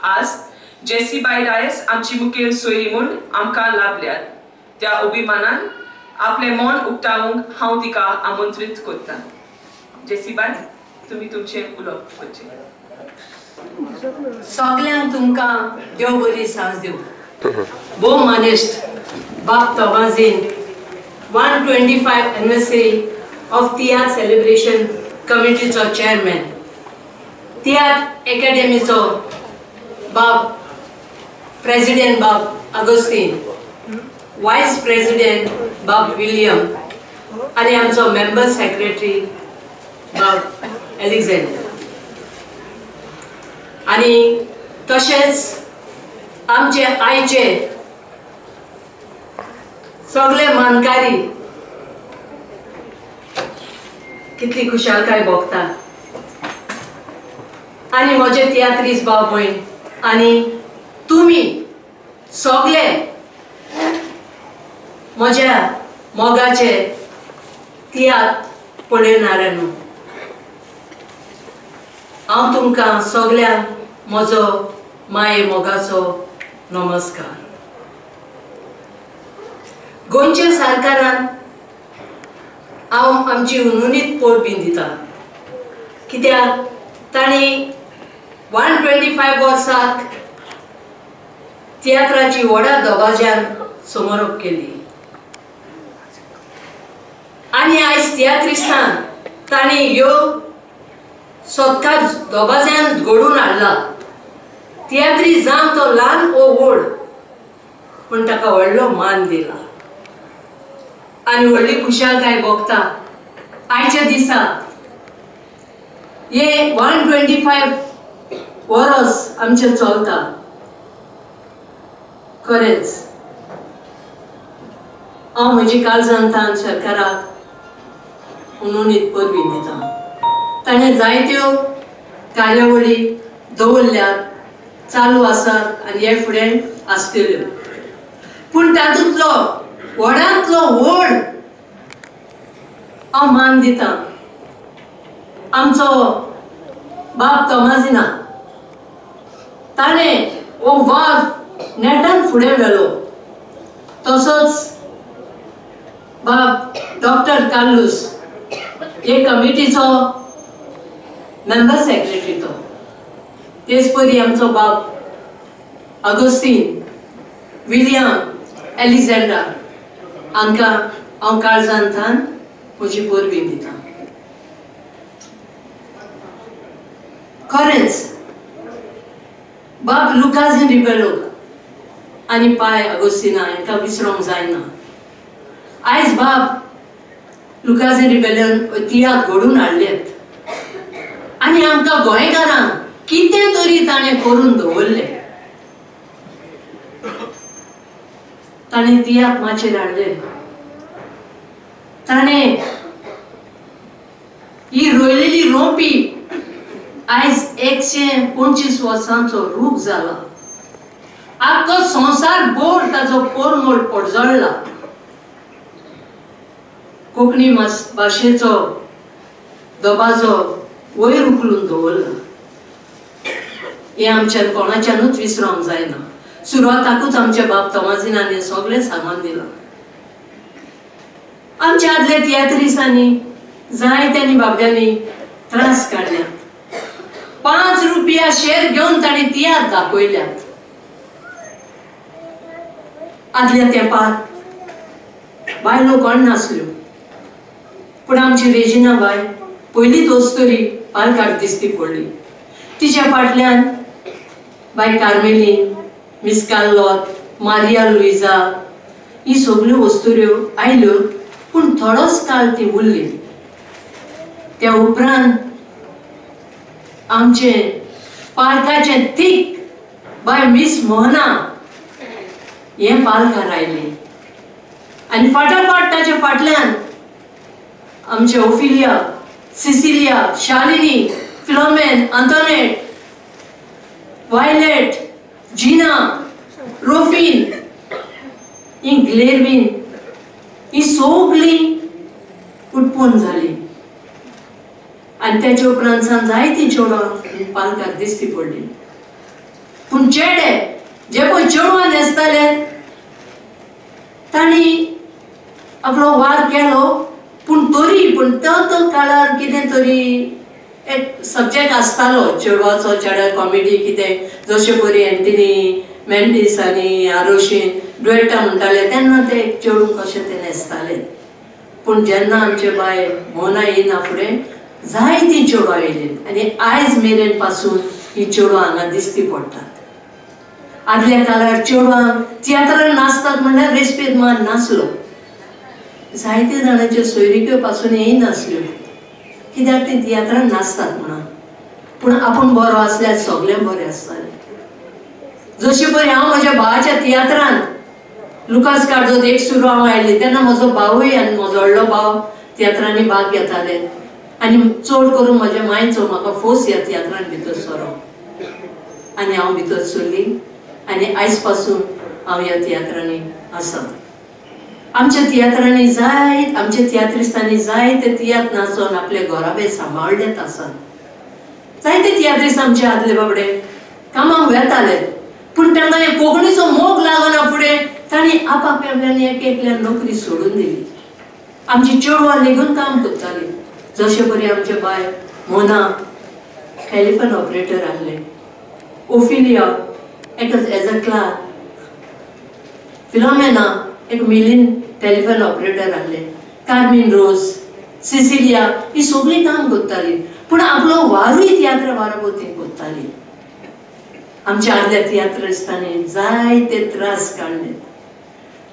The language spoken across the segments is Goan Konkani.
आज जेसी बाय डायस आमची मुखेल सोयरी म्हूण आमकां लाभल्यात. त्या अभिमानान आपलें मन उक्तावंक हांव तिका आमंत्रीत करता. जेसी बाय, तुमी तुमचें उलोवप करचें. सगल्यांक तुमकां देव बरी सांज दिवं. भोव मानेस्त बाब Tomazinho 125 anniversary of tiatr celebration कमिटीचो चेअरमॅन, तियात्र एकाडेमीचो बाब प्रेसिडेंट बाब अगोस्तीन, वायस प्रेसिडेंट बाब विलियम आनी आमचो मेंबर सेक्रेटरी बाब एलेक्झांडर आनी तशेंच आमचे आयचे सगळे मानकारी कितली खुशालकाय भोगता आनी म्हजे तियात्रीस भाव भयण आनी तुमी सगळे म्हज्या मोगाचे तियात्र पळयणाऱ्यांनो, हांव तुमकां सगळ्यांक म्हजो माये मोगाचो नमस्कार. गोंयच्या सरकारान हांव आमची उनुनीत पोट बीन दिता, कित्याक तांणी 125 वर्साक तियात्राची व्हडा दबाज्यान समोरप केली आनी आयज तियात्रिस्तान तांणी ह्यो सत्कार दबाज्यान घडोवन हाडला. तियात्री जावं तो ल्हान ओ व्हड, पूण ताका व्हडलो मान दिला आनी व्हडली खुशालकाय भोगता आयच्या दिसा. हे 125 वरस आमचें चलता. खरेंच हांव म्हजी काळजांतान सरकाराक उनुनीत परबी दिता. ताणें जायत्यो कार्यावळी दवरल्यात, चालू आसात आनी हे फुडें आसतल्यो, पूण तातूंतलो व्हडांतलो व्हड हांव मान दिता आमचो बाब तोमाझिना. ताणें हो वाद नेटान फुडें व्हेलो. तसोच बाब डॉक्टर कार्लूस हे कमिटीचो मेंबर सेक्रेटरी तो, तेच परी आमचो बाब अगोस्तीन, विलियम, एलेक्झांडर हांकां हांव काळजांतल्यान म्हजी परबी दिता. खरेंच बाब लुकाझीन रिबेलो आनी पाय अगोस्तिना हांकां विसरोंक जायना. आयज बाब लुकाझीन रिबेलोन तियात्र घडोवन हाडल्यात आनी आमकां गोंयकारांक कितें तरी ताणें करून दवरलें. ताणें तियात्र माचयेर हाडले, ताणें ही रोयलेली रोंपी आयज 125 वर्सांचो रूख जाला. आख्खो संवसार भर ताजो परमळ परजळ्ळा. कोंकणी भाशेचो दबाजो वयर उखलून दवरला. हें आमच्यान कोणाच्यानूच विसरोंक जायना. सुरवाताकूच आमच्या बाब तोमाझिनांनी सगळें सामान दिलां. आमच्या आदल्या तियात्रिसांनी जायत्यांनी बाबड्यांनी त्रास काडल्यात. 5 रुपया शेर घेवन तांणी तियात्र दाखयल्यात. आदल्या तेंपार बायलो कोण नासल्यो, पूण आमची रेजिना बाय पयलीच वस्तुरी पालकार दिसती पडली. तिच्या फाटल्यान बाय कार्मेलीन, मिस कार्लोत, मारिया लुइजा ही सगल्यो वस्तुऱ्यो आयल्यो, पूण थोडोच काळ ती उरली. त्या उपरांत आमचें पालकाचें थीक बाय मिस मोहना हें पालकार आयलें आनी फाटाफाट ताच्या फाटल्यान आमचे Ophelia, Cecilia, Shalini, Philomene, Antoinette, Violet, Gina, Rofin, ही ग्लेरवीन ही सगळीं उत्पन्न जाली आनी त्याच्या उपरांत जायतीं चेडवां पालकार दिसती पडली. पूण पूण चेडे जे पळय चेडवां न्हेसताले तांणी आपलो वार केलो. पूण तरी पूण तो तो काळार कितें तरी एक सब्जेक्ट आसतालो चेडवाचो, चेड्या कॉमेडी कितें, जशे परी एंटनी मेंडीस आनी आरोशीन डुएटा म्हणटाले तेन्ना ते चेडूं कशें ते न्हेसताले. पूण जेन्ना आमचे बाय मोना येयना फुडें जायतीं चेडवां येयलीं आनी आयज मेरेन पासून ही चेडवां हांगा दिसती पडटात. आदल्या काळार चेडवांक तियात्रान नाचतात म्हणल्यार रेस्पेद मान नासलो. जायते जाणांच्यो सोयरिक्यो पासून येयनासल्यो कित्याक ती तियात्रान नाचतात म्हणून. पूण आपूण बरो आसल्यार सगळें बरें आसतालें. जशें परी हांव म्हज्या भावाच्या तियात्रान लुकास कार्दोज एक सुरू हांव आयली तेन्ना म्हजो भावूय आनी म्हजो व्हडलो भाव तियात्रांनी भाग घेताले आनी चड करून म्हज्या मांयचो म्हाका फोर्स ह्या तियात्रान भितर सरो आनी हांव भितर सरली आनी आयज पासून हांव ह्या तियात्रांनी आसा. आमच्या तियात्रांनी जायत आमच्या तियात्रिस्तांनी जायते तियात्र नाचोन आपले घराबे सांबाळलेच आसात. जायते तियात्रिस्त आमचे आदले बाबडे कामाक वेताले पूण तांकां हे कोंकणीचो मोग लागना फुडें तांणी आपापल्यान एक एकल्यान नोकरी सोडून दिली. आमची चेडवां लेगून काम करताली. जशे परी आमचे बाय मोना टेलिफोन ऑपरेटर आहले, ओफिलिया एक एज अ क्लार्क, फिलोमेना एक मिलीन टेलिफोन ऑपरेटर आहले, कार्मीन रोज, सिसिलिया ही सगळीं काम करताली. पूण आपलो वारूय तियात्र बाराबर ती करताली. आमच्या आदल्या तियात्रिस्तांनी जायते त्रास काडले.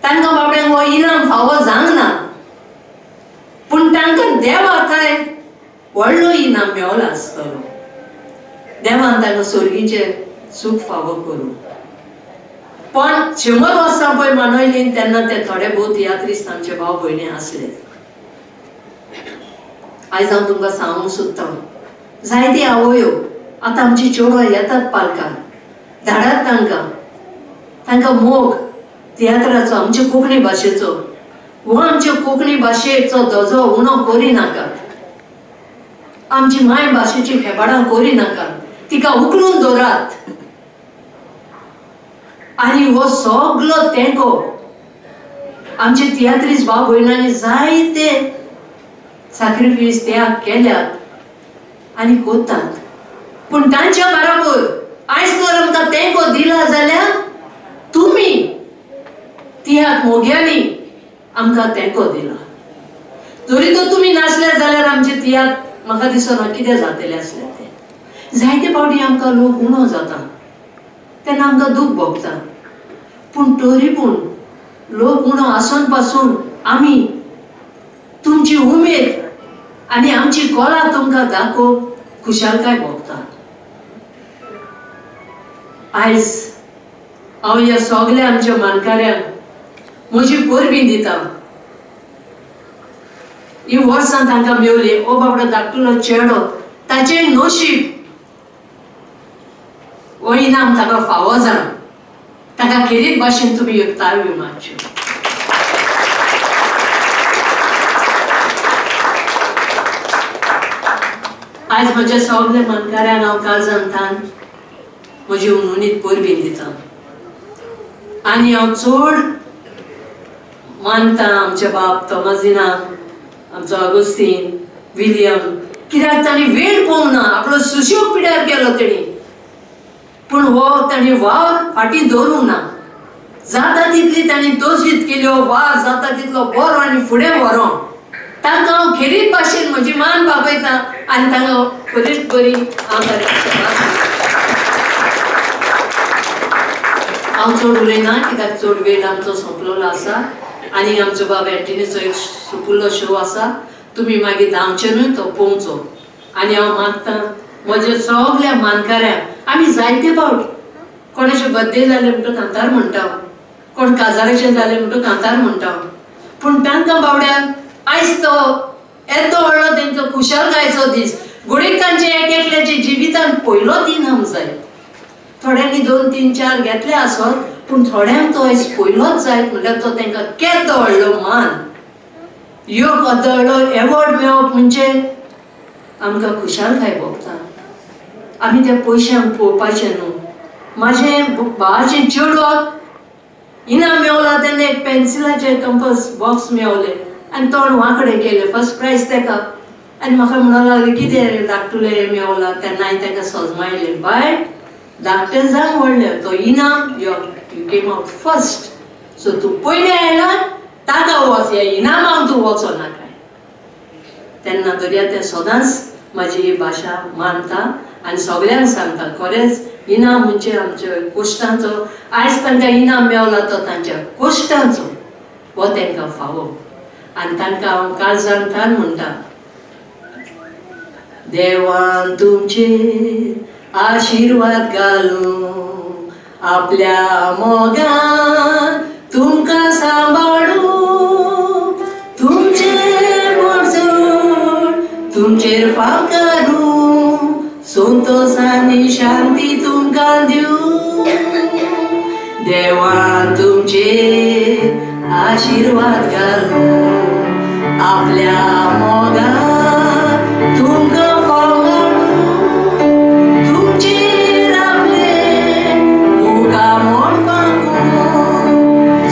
तांकां बाबड्यांक हो इनाम फावो जावंक ना पूण तांकां देवा काय व्हडलो इनाम मेवला आसतलो. देवान तांकां सोर्गीचें सूख फावो करूं. पण 100 वर्सां पळय मनयलीं तेन्ना ते थोडे भोव तियात्रिस्त आमचे भाव भयणी आसले. आयज हांव तुमकां सांगूंक सोदतां जायती आवयो आतां आमची चेडवां येतात पालकार, धाडात तांकां, तांकां मोग तियात्राचो, आमचे कोंकणी भाशेचो, हो आमचे कोंकणी भाशेचो दजो उणो करिनाकात, आमची माय भाशेची हेबाडां करिनाकात, तिका उखलून दवरात. आनी हो सगलो तेंको आमचे तियात्रिस्त भाव भयणांनी जायते साक्रिफीस त्याग केल्यात आनी करतात. पूण तांच्या बराबर आयज जर आमकां तेंको दिला जाल्यार तुमी तियात्र मोग्यांनी आमकां तेंको दिला. जरी तर तुमी नासले जाल्यार आमचे तियात्र म्हाका दिसना कितें जातलें आसलें तें. जायते फावटी आमकां लोक उणो जाता तेन्ना आमकां दूख भोगता. पूण तरी पूण लोक उणो आसून पासून आमी तुमची उमेद आनी आमची कला तुमकां दाखोवन खुशालकाय भोगता. आयज हांव ह्या सगल्या आमच्या मानकाऱ्यांक म्हजी परबीं दिता. ही वर्सां तांकां मेवली. ओ बाबडो धाकटुलो चेडो ताचें नशीब हो इनाम ताका फावो जाण. ताका खेरीत भाशेन तुमी एक ताळयो मारच्यो. आयज म्हज्या सगल्या मानकाऱ्यांक हांव काळजान थान म्हजी उनउनीत परबीं दिता. आनी हांव चड मानता आमच्या बाब तोमाजिनाक, आमचो आगोस्तीन, विलियम, कित्याक तांणी वेळ पळोवंक ना, आपलो सुशेग पिड्यार केलो तेणी. पूण हो तांणी वावर फाटीं दवरूंक ना. जाता तितली तांणी तजवीज केल्यो, वावर जाता तितलो बरो आनी फुडें व्हरोंक. तांकां हांव खेरीत भाशेन म्हजी मान बागयता आनी तांकां बरीच बरी हांव हांव चड उलयना कित्याक चड वेळ आमचो सोंपलेलो आसा आनी आमचो बाब एंटनीचो एक सुपुल्लो शो आसा. तुमी मागीर धांवचे न्हय तो पळोवचो. आनी हांव मागता म्हज्या सगल्या मानकाऱ्यांक, आमी जायते फावट कोणाचे बड्डे जाले म्हणटकच कांतार म्हणटा, कोण काजाराचे जाले म्हणटकच कांतार म्हणटा, पूण तांकां बावड्यांक आयज तो येदो व्हडलो तेंचो खुशालकायेचो दीस घडये तांचे एक एकल्याच्या जिवितांत पयलोच इनाम जाय. थोड्यांनी 2 3 4 घेतले आसत पूण थोड्यांक तो आयज पयलोच जायत म्हणल्यार तो तांकां केदो व्हडलो मान, यो केदो व्हडलो एवॉर्ड मेळप म्हणजे आमकां खुशालकाय भोगता. आमी त्या पयशांक पळोवपाचें न्हू, म्हाजें भावाचें चेडवाक इनाम मेवला तेन्ना एक पेन्सिलाचें कंपस बॉक्स मेवलें आनी तोंड वांकडें केलें फर्स्ट प्रायज तेका. आनी म्हाका म्हणूंक लागलें कितें धाकटुलें मेवला तेन्ना हांवें ताका सजमायलें बाय धाकटें जावं व्हडलें तो इनाम you came out first so तूं पयलें आयला ताका वच ह्या इनामाक तूं वचो नाका. तेन्ना दर्या तें सदांच म्हाजी ही भाशा मानता आनी सगल्यांक सांगता खरेंच इनाम म्हणजे आमच्या कोश्टांचो आयज तांकां इनाम मेवला तो तांच्या कोश्टांचो हो तांकां फावो. आनी तांकां हांव काळजांतल्यान म्हणटा देवान तुमचेर आशिर्वाद घालूं आपल्या मोगान तुमकां सांबाळूं तुमचेर मोडजोड तुमचेर फावकारूं संतोष आनी शांती तुमकां दिवं देवान तुमचेर आशिर्वाद घालूं आपल्या मोगान तुमकां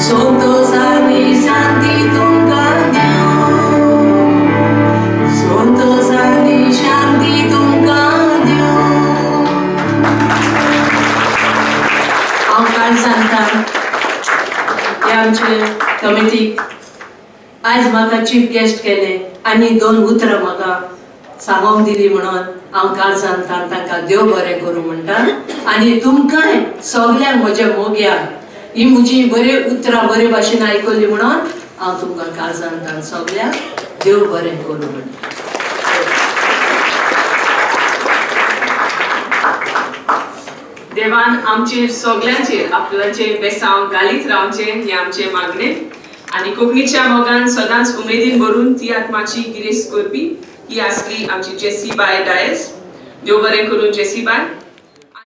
संतोष आनी शांती तुमकां दिवं संतोष आनी शांती तुमकां दिवं. हांव काल सांगता हे आमचे कमिटीक आयज म्हाका चीफ गेस्ट केलें आनी दोन उतरां म्हाका सांगोंक दिली म्हणून हांव काल सांगता तांकां देव बरें करूं म्हणटा. आनी तुमकांय सगल्यांक म्हज्या मोग्यांक ही म्हजी बरी उतरां बरे भाशेन आयकली म्हणून हांव तुमकां काळजांतल्यान सगल्यांक देव बरें करूं म्हणटा. देवान आमचेर सगल्यांचेर आपल्याचेर बेसांव घालीत रावचें हें आमचें मागणें आनी कोंकणीच्या मोगान सदांच उमेदीन भरून ती आत्माची गिरेस्त करपी ही आसली आमची जेसी बाय डायस. देव बरें करूं जेसी बाय.